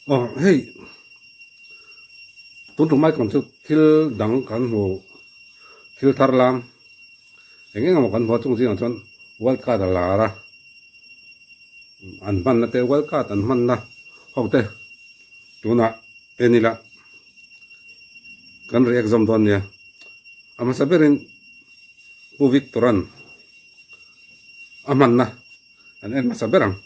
Aw hei tun tum icon chu thil dang kan hmu thil thar lam eng eng emaw kan hmu a chung zingah chuan world card a lar a an hmanna te world card an hmanna ho te tunah en ila kan react zawm dawn nia a hmasa berin Pu Victor-a'n a hmanna an en hmasa ber ang.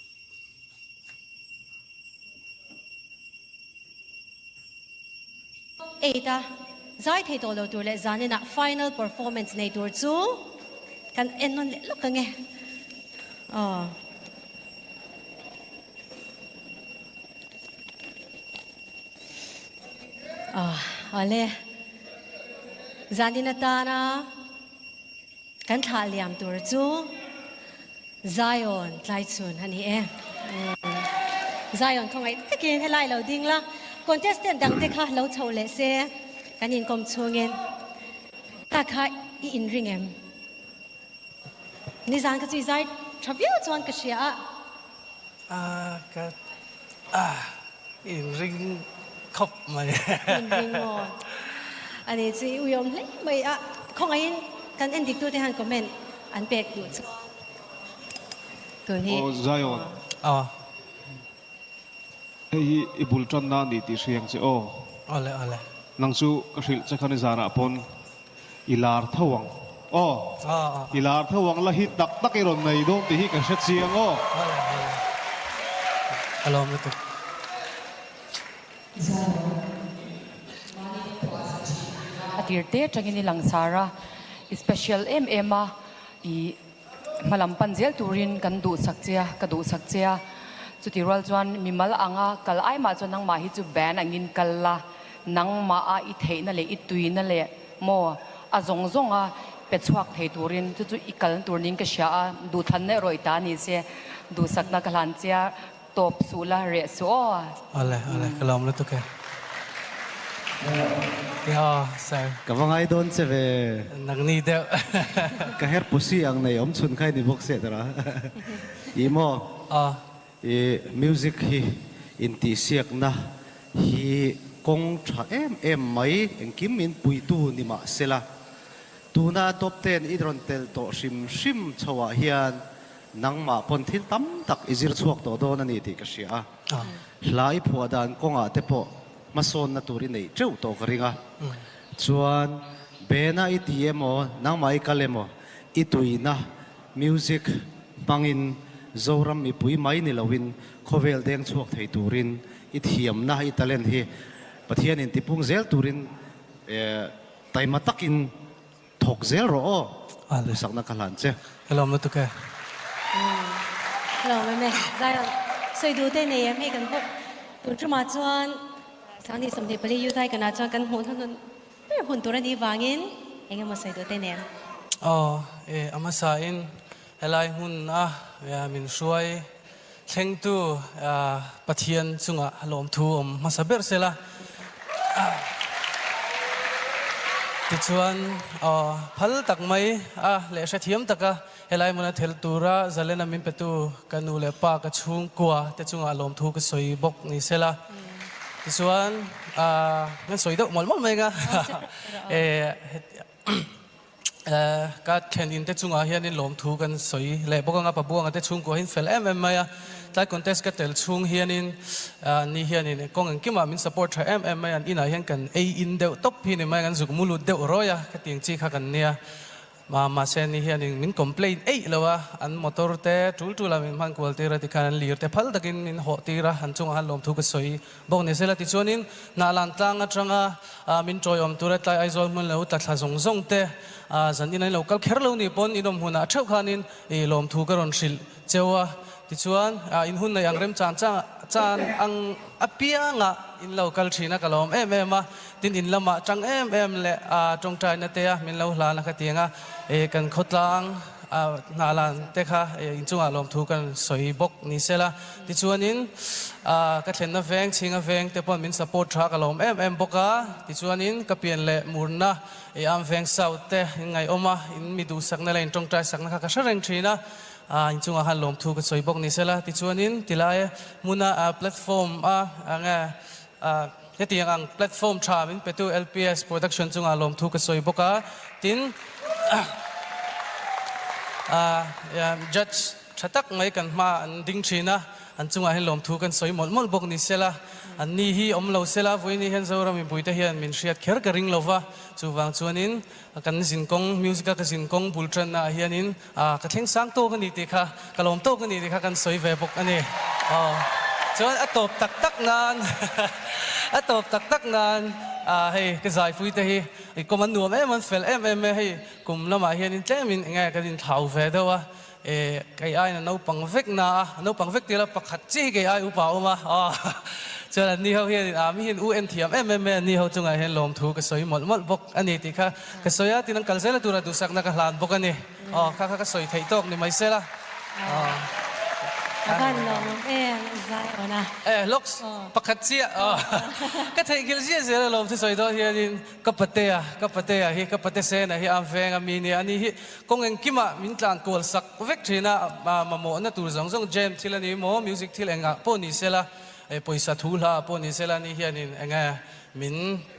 Eight a zai thei tawh lo tur leh zaninah final performance nei tur chu kan en nawn leh lawk ang e. Aw. Aw, awle. Zanin atana kan thlah liam tur chu Zion tlaichhun a ni e. Zion khawngaih takin helai lo ding la, contestant dangte kha lo chho leh se kan inkawm chhungin ta kha i inring em? Nizan ka chu i zai tha viau chuan ka hria a. Ah ka ah inring khawp mai. Inring maw? Ani chu i uiawm hle mai a. Khawngaihin kan en dik tute hian comment an pek duh chuan tun hi. Aw Zion. Aw. Hei hi i bul tanna a ni tih hria ang che aw. Awle awle. Nang chu ka hrilh che khan i zanah pawn i lar tho ang aw. I lar tho ang la hi tak tak i rawn nei dawn tih hi ka hre chiang aw. Awle awle. Ka lawm lutuk. A tir te atangin i langsar a, i special em em a, i Hmalam pan zel turin kan duhsak che a, ka duhsak che a. Chutih rual chuan mimal anga kal ai mah chuan nangmah hi chu band angin kal la, nangmah a i theihna leh i tuina leh maw a zawng zawng a pe chhuak thei turin chu chu i kalna tur niin ka hria a, duhthlanna erawh i ta ni se, duhsakna ka hlan che a. Tawp suh la, reh suh aw. Awle, awle, ka lawm lutuk e. Ya, sir. Ka va ngai dawn che ve. Nangni deuh. Ka her pusi ang nei awm chhun kha i ni bawk se tara. I maw? A. I music hi intihsiakna hi kawng tha em em mai engkim min puitu ni mah sela. Tuna top ten i rawn tel tawh hrim hrim chho ah hian Nangmah pawn thil tam tak i zir chhuak tawh dawn a ni tih ka hria a. Hla i phuah dan kawngah te pawh hmasawnna tur i neih teuh tawh ka ring a. Chuan Bena i ti emaw, nangmah i kal emaw, i tuina music hmangin Zoram mipui mai ni loin khawvel deng chhuak thei turin i thiamna, i talent hi Pathianin tipung zel turin taima takin Thawk zel rawh aw, duhsakna ka hlan che. Ka lawm lutuk e. Ka lawm em e. Zion, sawi duh te nei em hei kan vawt tun ṭumah chuan Sangni 24 Youth Icon ah chuan kan hmuh hnuhnun ber hun tur a nih vangin eng emaw sawi duh te nei em? Aw, e a hmasain helai hmun a min hruai thlengtu Pathian chungah lawmthu awm hmasa ber sela. Tichuan, phal tak mai a leh hrethiam taka helai hmuna thel tura zalena min petu ka nu leh pa ka chhungkua te chungah lawmthu ka sawi bawk ni sela. Tichuan, kan sawi deuh mawlh mawlh mai ang a. Ka thlen in te chungah hianin lawmthu kan sawi leh bawk anga Pabuanga te chhungkua hi an fel em em mai a, tlai contest ka tel chhung hianin ni hianin kawng engkimah min support tha em em mai a, an inah hian kan ei in deuh tawp hi ni mai a, kan zuk mu lut deuh rawi a, khatiang chi kha kan nia. Mahse ni hianin min complain eih lo a, an motor te tul tul a min hman kual tir a tikhan an lir te phal takin min hawh tir a, an chungah khan lawmthu ka sawi bawk ni sela tichuanin Hnahlan tlang atanga min tawiawm tura tlai Aizawl hmun lo tla thla zawng zawng te zan in an lo kal kher lo ni pawn in awm hunah theuh khanin i lawmthu ka rawn hrilh cheu a tichuan in hun nei ang rem chan chan ang apianga in lo kal thin a ka lawm em em a tin in lamah tang em em leh tawngtaina te a min lo hlan a khatiang a kan khawtlang Hnahlan te kha inchungah lawmthu kan sawi bawk ni sela. Tichuanin ka thlenna veng, chhinga veng te pawh min support tha ka lawm em em bawk a. Tichuanin ka pian leh murna i am veng south te in ngaihawm a, in mi duhsakna leh in tawngtai sakna kha ka hre reng thin a. In chungah khan lawmthu ka sawi bawk ni sela. Tichuanin tilai hmuna platform a nge hetiang ang platform tha min petu LPS Production chungah lawmthu ka sawi bawk a. Tin, judge tha tak mai kan hma an ding thin a, an chungah hian lawmthu kan sawi mawlh mawlh bawk ni sela. An ni hi awm lo sela, vawiin hian Zoram mipuite hian min hriat kher ka ring lova, chuvang chuanin Kan zinkawng, music a ka zinkawng bul tanna ah hianin ka thleng sang tawk a ni tih kha, ka lawm tawk a ni tih kha kan sawi ve bawk a ni. Aw, chuan a tawp tak tak nan, a tawp tak tak nan hei ka zaipui te hi i kawm an nuam em an fel em em e, hei kum lamah hianin tlemin eng nge kan inthlau ve deuh a, E, kei aiin a naupang vek na a, a naupang vek tila pakhat chi hi kei ai upa a awm a, aw chuan anni ho hianin a mi hian u en thiam em em mai anni ho chungah hian lawmthu ka sawi mawlh mawlh bawk a ni tih kha ka sawi a, tin an kal zela tura duhsakna ka hlan bawk a ni, aw kha kha ka sawi theih tawk ni mai sela, aw. A van lawmawm em zai awn a. E, lawks pakhat chiah, aw ka theihnghilh ziah zel a lawmthu sawi dawn hianin ka patea, ka patea hi ka pate sena hi a veng a mi nia ani hi Kawng engkimah min tlan kual sak vek thin a, mamawhna tur zawng zawng jam thil a ni maw, music thil engah pawh ni sela, pawisa thu hla ah pawh ni sela ani hianin enge min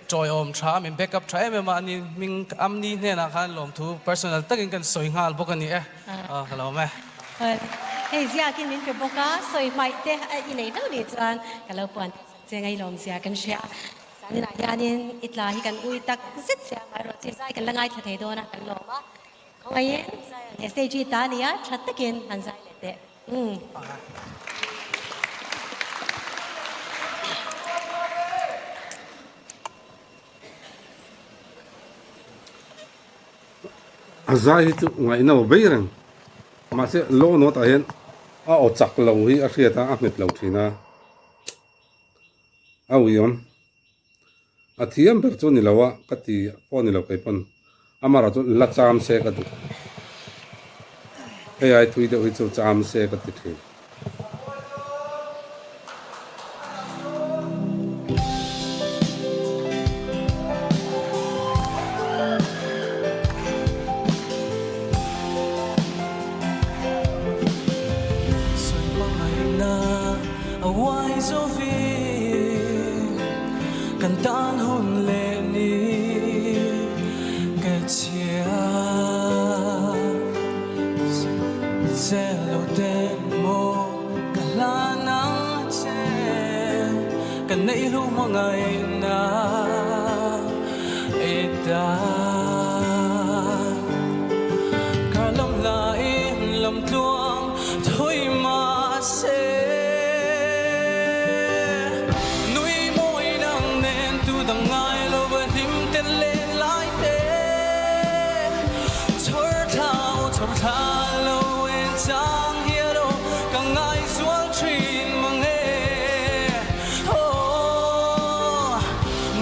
tawiawm tha a, min back up tha em em a, ani hming amni hnenah khan lawmthu personal takin kan sawi nghal bawk a ni e, ka lawm e. Hei ziakin min pe bawk a, sawi hmaih te i nei hlauh nih chuan ka lo puan sak che ngailawm zia kan hria. Zaninah hianin i tla hi kan ui tak zet che a, amaherawh chu zai kan la ngaithla thei dawn a, kan lawm a. Khawngaihin he stage hi ta a ni a, tha takin han zai leh teh. Umm. A zai hi chu ngaihna aw bei reng. Mahse low note ah hian a aw chak lo hi a hriat a, a nghet lo thin a. A uiawm. A thiam ber chu ni lo a, ka ti pawh ni lo kei pawn. Amara chu la cham se ka duh. Hei ai thui deuh hi chu cham se ka ti thin. A uai zo vi kan tan hun leh ni ka chhia zel lo ten maw ka hlan ang che ka neih lu hmangaihna i ta kar lam hlain lam tluang thui mahse nui mawi nang nen tu dang ngai lo va hlim ten len lai te chhawr thlau chhawr thla lo en chang hian aw ka ngai zual thin mang e aw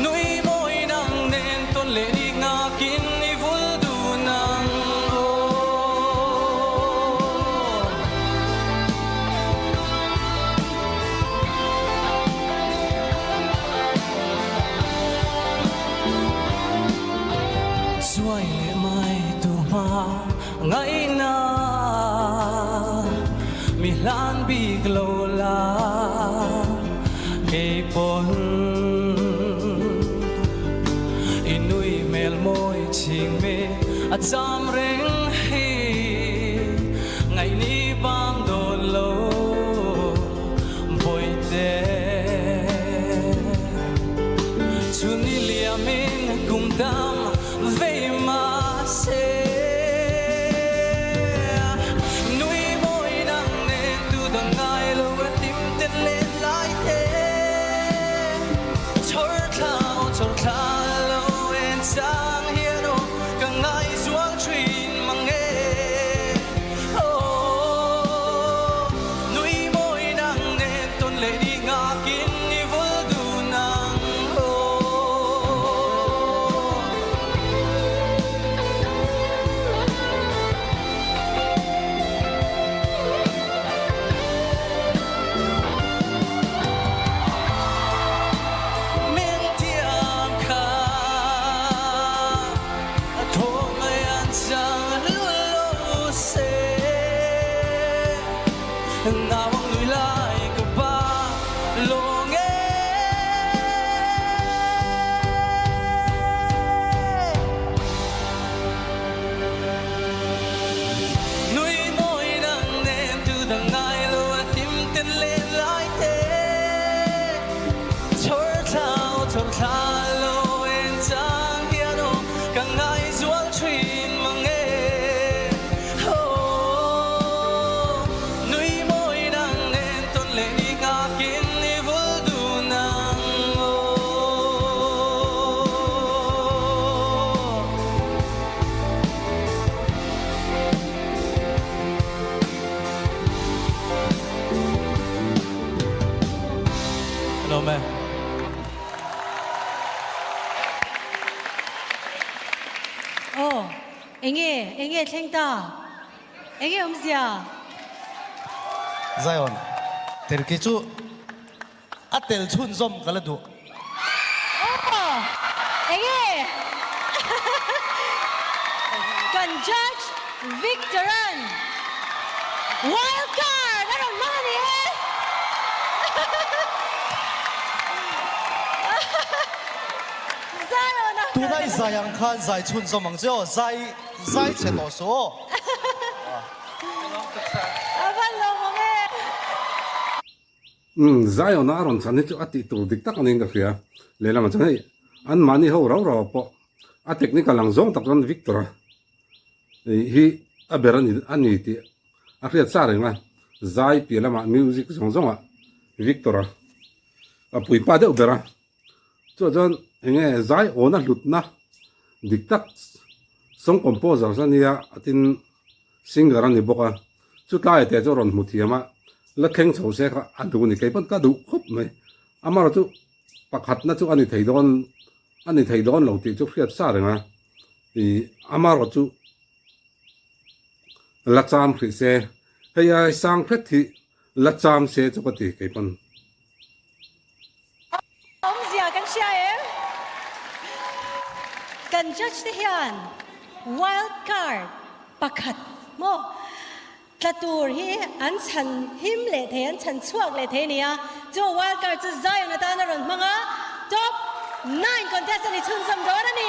nui mawi nang nen tawn leh ni nghakin i vul dun ang aw. Chuai leh mai tur hma ngaihna mi hlan bik lo la kei pawn i nui hmel mawi chhing mi a cham reng hi ngaihni bang dawn lo bawihte. Chhun i liamin kum dam vei mahse nui mawi nang nen tu dang ngai lo a hlim ten len lai te chhawr thlau chhawr thla lo en chang hian aw ka ngai zual thin mang e. Chhawrthla lo en chang hian aw ka ngai zual thin mang e. Aw nui mawi nang nen tawn leh ni nghakin i vul dun ang aw. Lawm e. Aw, enge, enge thleng ta? Enge awmzia? Zion, Terki chu a tel chhunzawm ka la duh. Aw, enge? Kan judge Victor-a'n wild card a rawn hmang a ni e! Zion-a Tuna i zai ang khan zai chhunzawm ang che aw, zai zai chhe tawh suh aw. A van lawmawm e! Umm, Zion-a a rawn chhan hi chu a tih tur dik tak a niin ka hria. Lehlamah chuan hei anmahni ho rau rau ah pawh a technical ang zawng tak chuan Victor-a hi a ber a ni a ni tih a hriat sa reng a. Zai piah lamah music zawng zawngah Victor-a a puipa deuh ber a. Chuah chuan eng nge zai awna hlutna dik tak song composer a nia a tin singer a ni bawk a, chutlai te chu a rawn hmu thiam a, la thleng chho se kha a duh a ni, kei pawn ka duh khawp mai. Amaherawh chu pakhatna chu a ni thei dawn a ni thei dawn lo tih chu hriat sa reng a, ih amaherawh chu la cham hrih se, hei ai sang hret hi la cham se chu ka ti kei pawn. Awmzia kan hria em? Kan judge te hian wild card pakhat maw tla tur hi an chhan him leh thei, an chhan chhuak leh thei a ni a. Chu wild card chu Zion atan a rawn hmang a, top nine contestant i chhunzawm dawn a ni.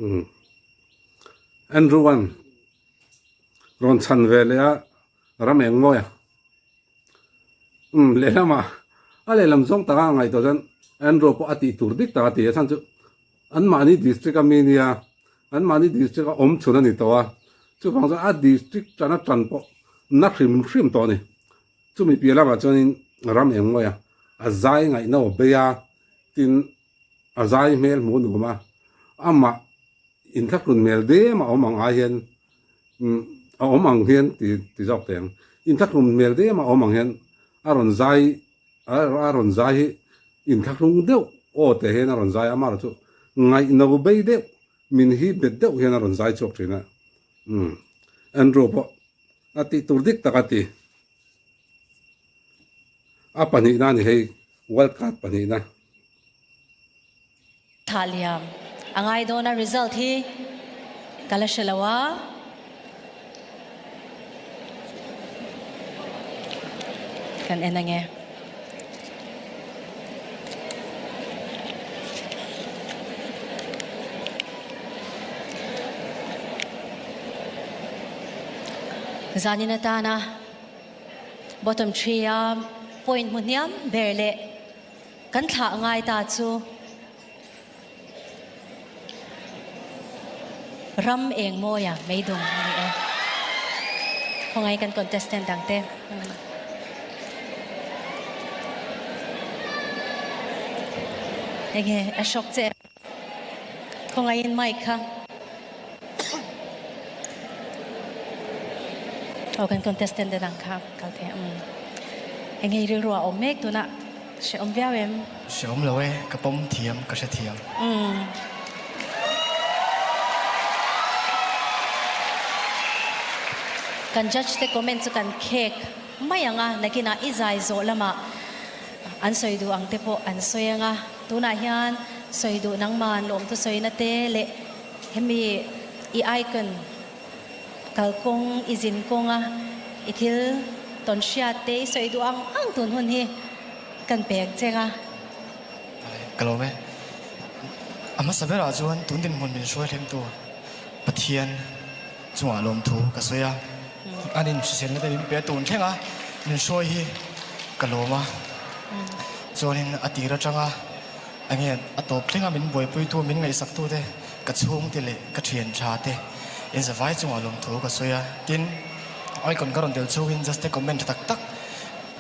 Umm. Andrew an rawn chhan ve leh a, ram eng mawi a. Umm lehlamah a lehlam zawng taka a ngaihtuah chuan Andrew pawh a tih tur dik tak a ti a chhan chu anmahni district a mi nia anmahni district a awm chhun a ni tawh a chuvang chuan a district tan a tan pawh na hrim hrim tawh a ni chumi piah lamah chuanin ram eng mawi a a zai ngaihna aw bei a tin a zai hmel hmuh a nuam a amah Inthlahrun hmel dema awm ang ai hian a awm ang hian ti ti zawk teh ang. Inthlahrun hmel dema awm ang hian a rawn zai a rawn zai hi inthlahrung deuh aw teh hian a rawn zai a, amaherawhchu ngaihno bei deuh min hi bet deuh hian a rawn zai chhuak thin a. Umm Andrew pawh a tih tur dik tak a ti. A pahnihna a ni hei World Cup pahnihna. Thah liam a ngai dawn a result hi ka la hre lo a. Kan en ange. Zanin atana bottom three a point hmu hniam ber leh Kan thlah ngai ta chu ram eng mawia meidung a ni e. Khawngaih kan contestant dang te. Enge a shock che em? Khawngaihin mic kha. Aw kan contestant te dang kha kal thei ang. Enge i rilru a awm mek tunah hrehawm viau em? Hrehawm lo e, ka pawm thiam, ka hre thiam. Kan judge te comment chu kan khek mai ang a, nakinah i zai zawh lamah an sawi duh ang te pawh an sawi ang a. Tunah hian sawi duh nangman lawmthu sawina te leh hemi i icon kalkawng i zin kawnga i thil tawn hriat te i sawi duh ang ang tun hun hi kan pek cheng a. Ka lawm e. A hmasa berah chuan tun dinhmun min hruai hlemtu Pathian chungah lawmthu ka sawi a. An inhriselna te min pe a tun thleng a, min hruai hi ka lawm a. Chuanin a tir atanga. Enge a tawp thlenga min buaipuitu, min ngaihsaktute, ka chhungte leh ka thian tha te in zavai chungah lawmthu ka sawi a. Tin, Icon ka rawn tel chhungin just te comment tha tak tak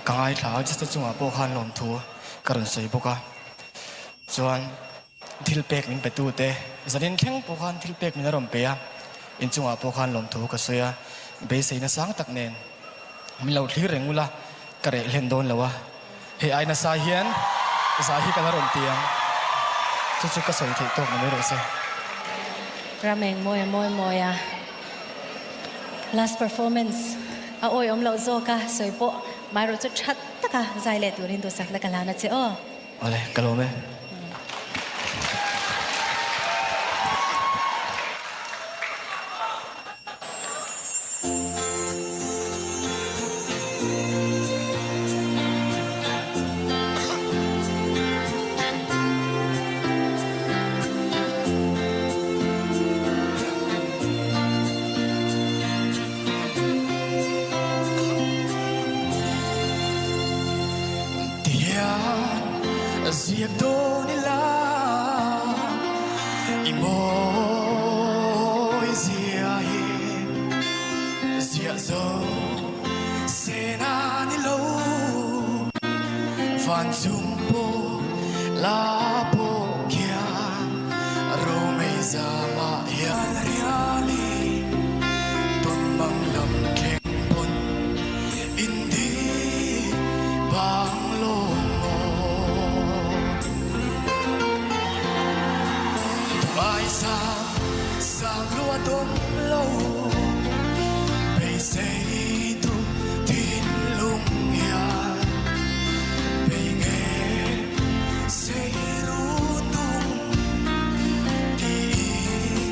ka ngaithla a, just te chungah pawh khan lawmthu ka rawn sawi bawk a. Chuan thil pek min petute, zanin thleng pawh khan thil pek min a rawn pe a, inchungah pawh khan lawmthu ka sawi a, beiseina sang tak nen. Min lo thlir reng ula, ka reh hlen dawn lo a. Hei ai nasa hian zai hi ka la rawn ti ang. Chu chu ka sawi theih tawk ni mai rawh se. Rameng mawi a mawi mawi a. Last performance a awi awm loh zawk a, sawi pawh mai rawh chu that taka zai leh turin duhsakna ka hlan a che aw. Awle, ka lawm e. Tihian ziak dawn ila i mawi zia hi ziah zo sen a ni lo van chung pawh la pawh khian romei zamah hian riali tawn mang lam thleng pawn Indi bang lawng maw Duai sang sang lua dawm lo Beisei tu thinlung hian Bei nge sei ru tung Tiin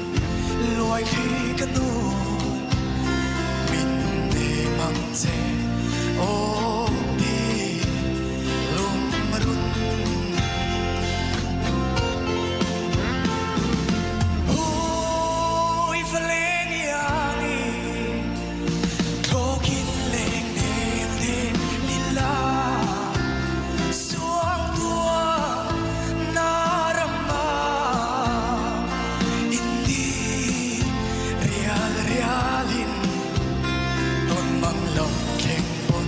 luai thli ka nun Min nem ang che aw ti lungrun. Hui va leng iang i thlawkin leng nel de lila suang tua na ram ah in di Rial rialin tawn mang lo thleng pawn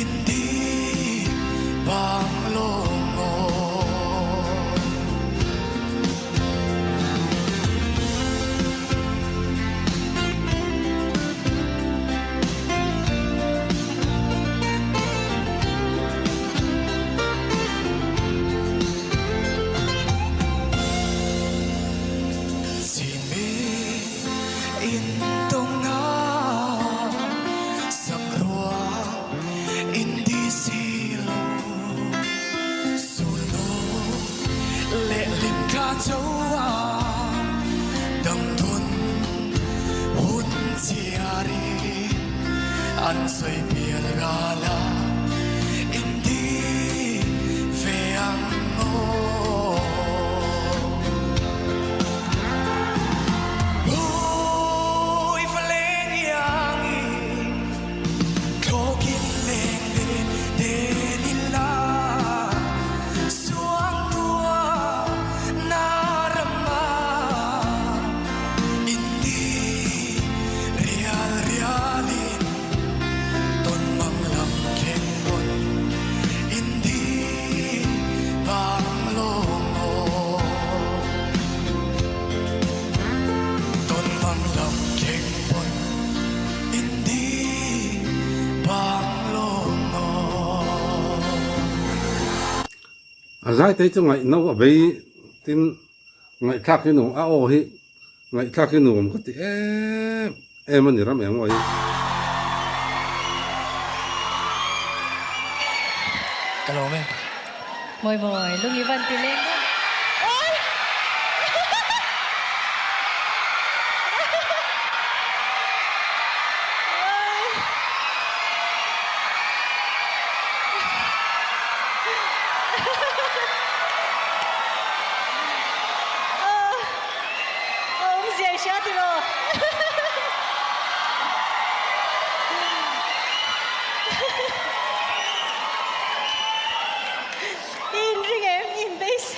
in di bang lawng maw. Chimmi in tawngna sak ruang in di si lo Sulnu leh hlim thla cho a damdun hun chhiar i an sawi pial ral a in di ve ang maw? Hui va leng iang i thlawkin leng den den ila suang tua na ram ah in di Rial rialin tawn mang lam thleng pawn in di vang lawng aw. Tawn mang lam thleng pawn in di vang lawng aw. A zaitei chu ngaihno a bei tin ngaihthlak hi nuam a aw hi Ngaihthlak hi nuam ka ti em em a ni ram eng awii. Ka lawm e. Mawi mawi lung i van ti leng deuh. Awi! A awmzia i hria tiraw? I inring em? I inbeise.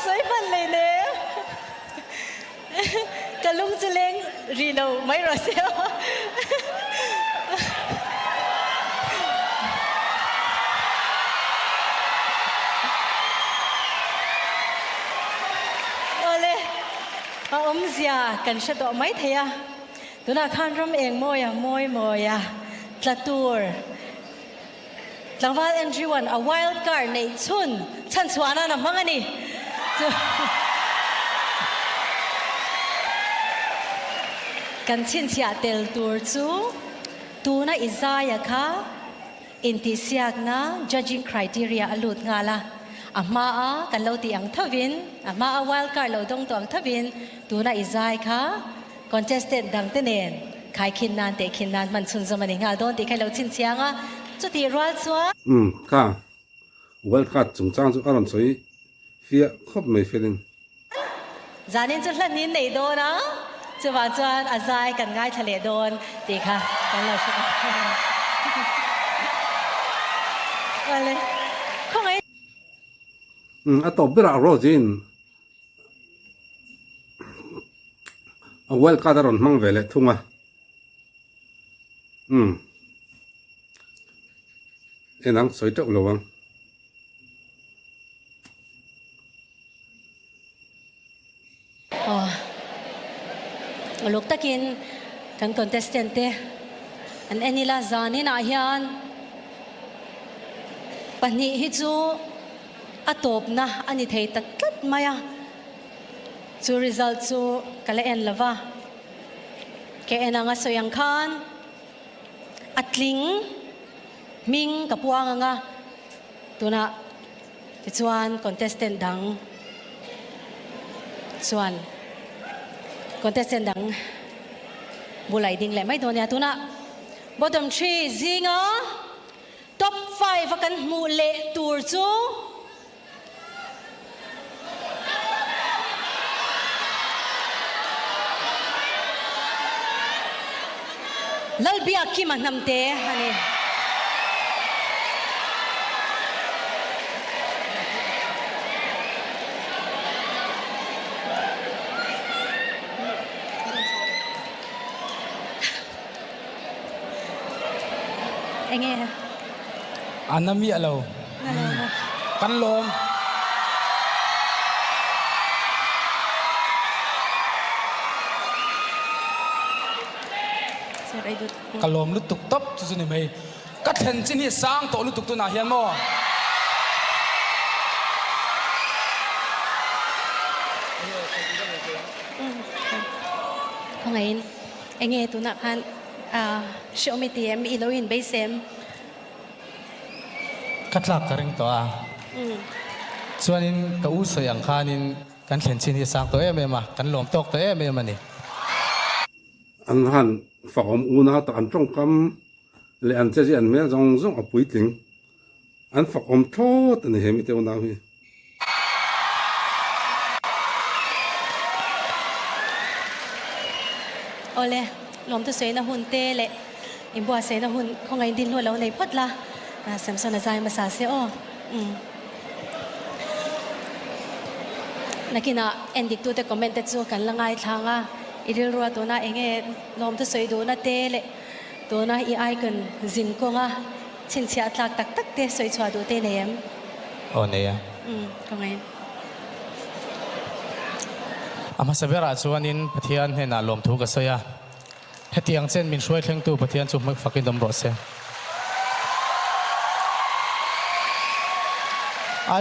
sawi hman lei nem. Ka lung chu leng rih lo mai rawh se aw. Awle, a awmzia kan hre tawh mai thei a. Tunah khan ram eng mawia mawi mawia tla tur Tlangval Andrew-a'n a wild card neih chhun chhan chhuah nan a hmang a ni. Chu kan chhinchhiah tel tur chu tuna i zaia kha intihsiakna judging criteria a lut nghal a, a hmaa kan lo tih ang thovin, a hmaa wild card lo dawng tawh ang thovin tuna i zai kha Contestant dangte nen khaikhin nan tehkhin nan hman chhunzawm a ni nghal dawn tih kha i lo chhinchhiang a, chutih rual chuan. Umm ka World Cup chungchang chu a rawn sawi fiah khawp mai felin. Zanin chu hlanin nei dawn a, chuvang chuan a zai kan ngaithla leh dawn tih kha kan lo hre bawk. Awle, khawngaih. Umm a tawp berah Rose-in A wild card a rawn hmang ve leh thung a umm en ang sawi teuh lo ang. Aw uluk takin kan contestant te an en ila zanin ah hian pahnih hi chu A tawpna a ni thei ta tlat mai a, chu result chu ka la en lova, ka en anga sawi ang khan a tling hming ka puang anga, tunah tichuan contestant dang chuan contestant dang bulah i ding leh mai dawn nia, tunah bottom three zinga. Top five a kan hmuh leh tur chu. Lalbiakkima hnamte a ni. Enge? A na miah lo. Na lo maw? Kan lawm. Ka lawm lutuk tawp chu chu ni mai. Ka thlen chin hi sang tawh lutuk tunah hian maw? Khawngaihin Enge tunah khan hreawm i ti em? I lo inbeise em? Ka tlak ka ring tawh a. Chuanin ka u sawi ang khanin kan thlen chin hi a sang tawh em em a, kan lawm tawk tawh em em a ni. An han fakawm unau tak an tawngkam leh an chezi an hmel zawng zawng a puitling. An fakawm thlawt a ni he mite unau hi. Awle, lawmtu sawiina hun te leh inbuatsaihna hun khawngaih din hnu lo nei phawt la, Samson a zai hmasa se aw. Umm. Nakinah endiktute comment te chu kan la ngaithlang a, i rilrua tuna enge lawmtu sawi duhna te leh tuna i icon zin kawnga Chhinchhiah tlak tak tak te sawi chhuah duh te nei em? Aw nei a. Umm ka ngaih. A hmasa berah chuanin Pathian hnenah lawmthu ka sawi a, hetiang chen min hruai thlengtu Pathian chu hmawih fakin awm rawh se.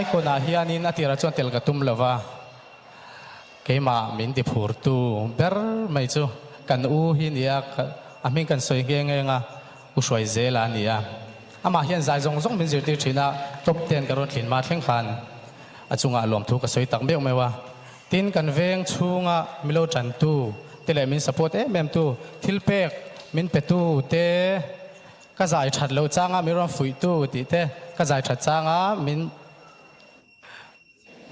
Icon ah hianin a tirah chuan tel ka tum lova, Keimah min ti phurtu ber mai chu kan u hi nia, a hming kan sawi nghe nghe nga, U Hruaizela a ni a. Amah hian zai zawng zawng min zirtir thin a, top ten ka rawn thlin hma thleng khan a chungah lawmthu ka sawi tak meuh meuh a. Tin, kan veng chhunga milo tantu te leh min support em em tu, thil pek min petu te, ka zai that loh changa min rawn fuihtu tih te, ka zai that changa min.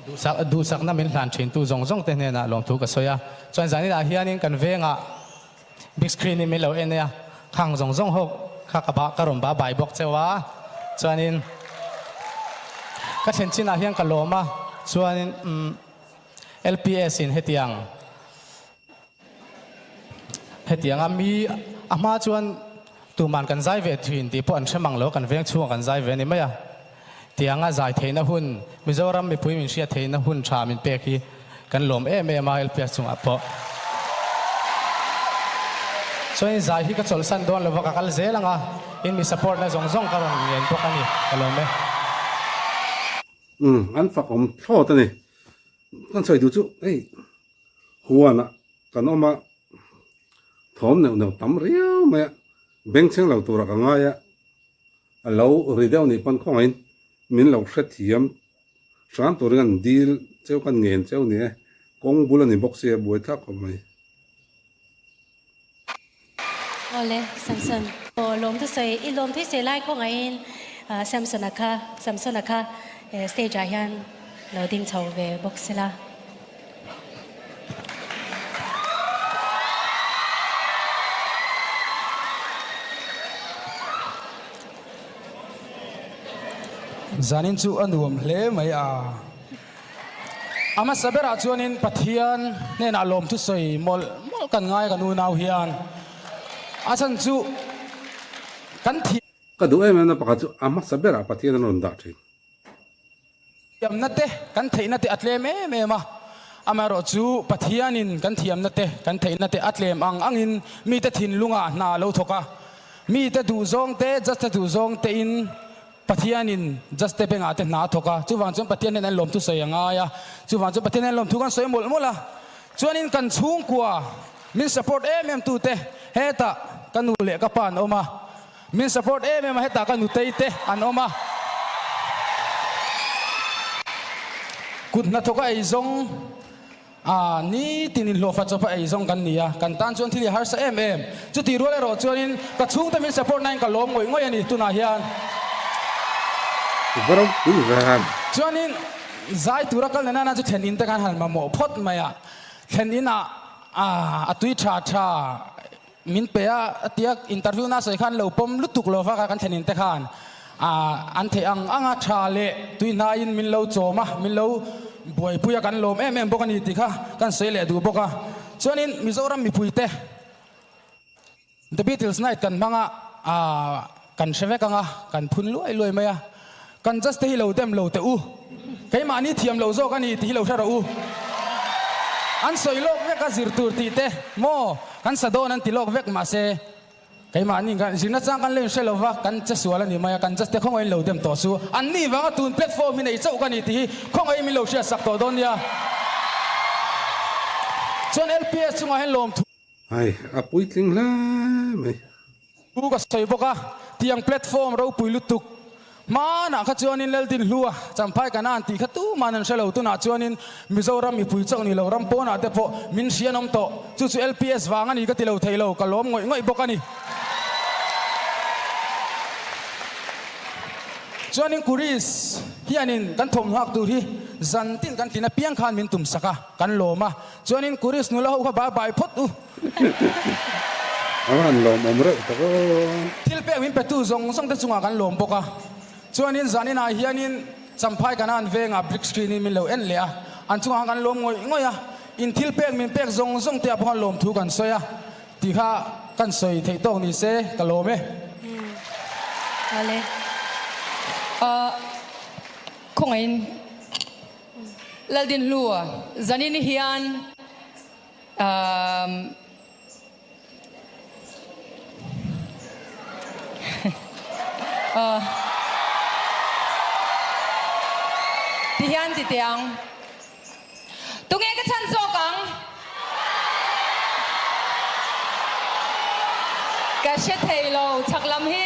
Duhsak duhsakna min hlan thintu zawng zawng te hnenah lawmthu ka sawi a, chuan zaninah hianin kan vengah big screen in min lo en a, khang zawng zawng ho kha ka ba ka rawn ba bai bawk cheu a, chuanin ka thlen chinah hian ka lawm a, chuanin umm. LPS in hetiang hetianga mi a hma chuan tuman kan zai ve thin tih pawh an hre mang lo kan veng chhungah kan zai ve a ni mai a. Tianga zai theihna hun Mizoram mipui min hriat theihna hun tha min pek hi kan lawm em em a LPS chungah pawh. Chuanin zai hi ka chawlhsan dawn lova ka kal zel ang a, in mi support na zawng zawng ka rawn ngen bawk a ni, ka lawm e. Umm an fak awm thlawt a ni. Kan sawi duh chu hei huanah kan awm a, thawm neuh neuh tam riau mai a, bengchheng lo turah ka ngai a, A lo ri deuh nih pawn khawngaihin min lo hrethiam hram turin an dil cheu kan ngen cheu ni e, kawng bul a ni bawk sia buai thlak khawp mai. Awle Samson aw lawm thusawi i lawm thusawi lai khawngaihin Samson-a kha Samson-a kha stage ah hian lo ding chho ve bawk sela. Zanin chu a nuam hle mai a. A hmasa berah chuanin Pathian hnenah lawmthu sawi mawlh mawlh kan ngai kan unau hian. A chhan chu kan thiam. Ka duh em em na pakhat chu a hmasa berah Pathian an rawn dah thin. Thiamna te, kan theihna te a tlem em em a, amaherawh chu Pathianin kan thiamna te, kan theihna te a tlem ang angin mite thinlungah hna a lo thawk a, mite duhzawng te, just-te duhzawng tein Pathianin just-te bengah te hna a thawk a, chuvang chuan Pathian hian an lawmthu sawi a ngai a, chuvang chuan Pathian hian lawmthu kan sawi mawlh mawlh a, chuanin kan chhungkua min support em em tute hetah ka nu leh ka pa an awm a. Min support em em a hetah ka nutei te an awm a. Kut hnathawk a eizawng a nitin inhlawhfa chawp a eizawng kan ni a, kan tan chuan thil hi a harsa em em. Chutih rual erawh chuanin ka chhungte min support nain ka lawm ngawih ngawih a ni tunah hian. Va ropui ve. Chuanin zai tura kal nena chu thlen in te khan han mamawh phawt mai a, thlen inah a tui tha tha Min pe a, a tia interview na sawi khan lo pawm lutuk lo vak a kan thlenin te khan an theih ang ang a tha leh tui hnaiin min lo chawm a, min lo buaipui a kan lawm em em bawk a ni tih kha kan sawi leh duh bawk a. Chuanin Mizoram mipuite The Beatles Night kan hmang a, kan hre vek ang a, kan phun luai luai mai a. Kan judge te hi lo dem lo teh u. Keimahni thiam lo zawk a ni tih hi lo hre rawh u. An sawi lawk vek a zir tur tih te maw kan sa dawn an ti lawk vek mahse keimahni kan zirna chang kan lo inhre lo va kan che sual a ni mai a kan judge te khawngaihin lo dem tawh su. An ni vanga tun platform hi nei chauh ka ni tih hi khawngaihin min lo hriat sak tawh dawn nia. Chuan LPS chungah hian lawmthu. Hai, a puitling hle mai. Thu ka sawi bawk a, tiang platform ropui lutuk hmanah kha chuanin Leldin Hlua, Champhai Kanan tih kha tuman an hre lo. Tunah chuanin Mizoram mipui chauh ni lo ram pawnah te pawh min hria an awm tawh. Chu chu LPS vang a ni ka ti lo thei lo, ka lawm ngawih ngawih bawk a ni. Chuanin Kuris hianin kan thawmhnuak tur hi zan tin kan tlin apiang khan min tumsak a, kan lawm a. Chuanin Kuris nula ho kha bye bye phawt u. A han lawmawm reuh tak aw. Thil pek min petu zawng zawng te chungah kan lawm bawk a. Chuanin zaninah hianin Champhai Kanan vengah big screen in min lo en leh a, an chungah khan kan lawm ngawih ngawih a. In thil pek min pek zawng zawng te ah pawh khan lawmthu kan sawi a tih kha kan sawi theih tawk ni se ka lawm e. Awle. Khawngaihin Laldinhlua zanin hian Umm. Ti hian ti teh ang. Tunge ka chhan zawk ang? Ka hre thei lo chhak lam hi.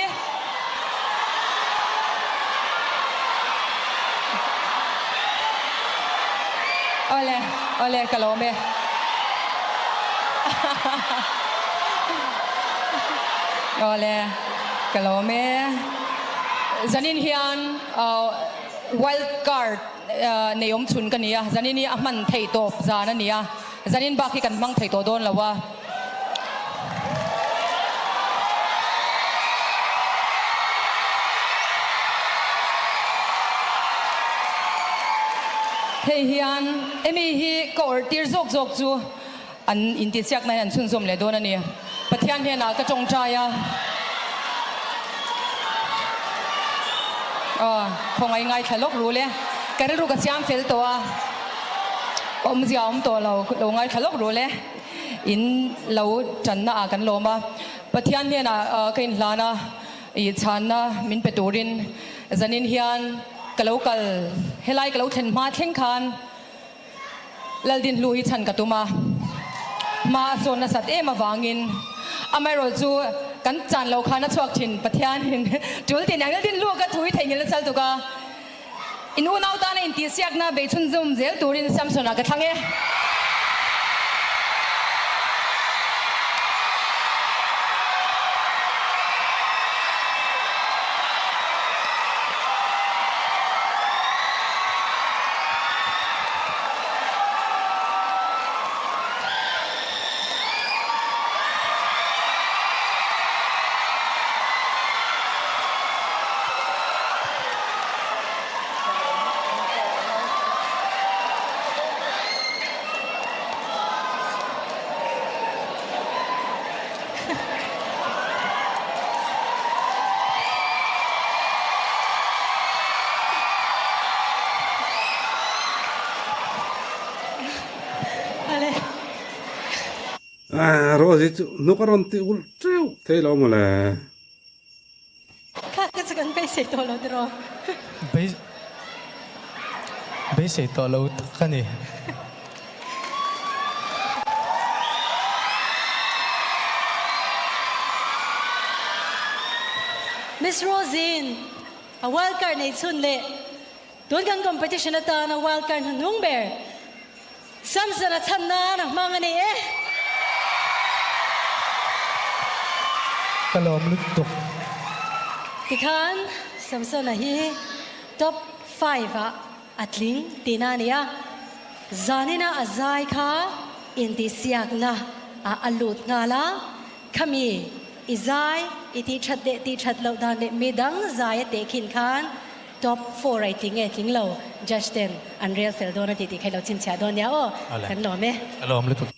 Awle, awle ka lawm e. Awle, ka lawm e. Zanin hian wild card nei awm chhun ka ni a, zanin hi a hman theih tawp zan a ni a, zanin bak hi kan hmang thei tawh dawn lo a. Hei hian Amy hi ka awrh tir zawk zawk chu an intihsiakna hian an chhunzawm leh dawn a ni. Pathian hnenah ka tawngtai a. Aw, khawngaih ngaithla lawk rul e. Ka rilru ka siam fel tawh a, awmzia a awm tawh lo, lo ngaithla lawk rul e. In lo tanna ah kan lawm a, Pathian hnenah ka inhlan a, i chhanna min pe turin zanin hian ka lo kal, helai ka lo thlen hma thleng khan Laldinhlu hi chhan ka tum a, hma a sawn nasat em avangin amaherawh chu kan chan lo khan a chhuak thin Pathianin tul tin ang Laldinhlu ka thu hi theihnghilh na chal tuk a, In unau tana intihsiakna bei chhunzawm zel turin Samson-a ka thlang e. Rose chu hnuk a rawn ti ulh teuh thei lo mawle. Kha ka chu kan beisei tawh lo tiraw? Beisei tawh lo tak a ni. Miss Rosin a wild card nei chhun leh tun kan competition atana wild card hnuhnung ber Samson a chhan nan a hmang a ni e. Ka lawm lutuk. Tikhan Samson-a hi top five ah a tling tihna a ni a, zanina a zai kha intihsiakna ah a lut nghal a, khami i zai i tih that leh tih that loh dan leh midang zai a tehkhin khan Top four a i tling e tling lo judge ten an rel fel dawn a ti tih kha i lo chhinchhiah dawn nia aw kan lawm e. A lawm lutuk.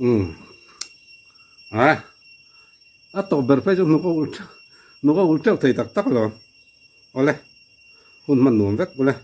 Umm. A a tawp ber phei chu hnuk a ulh hnuk a ulh teuh thei tak tak lo. Awle. Hun hman nuam vek ule.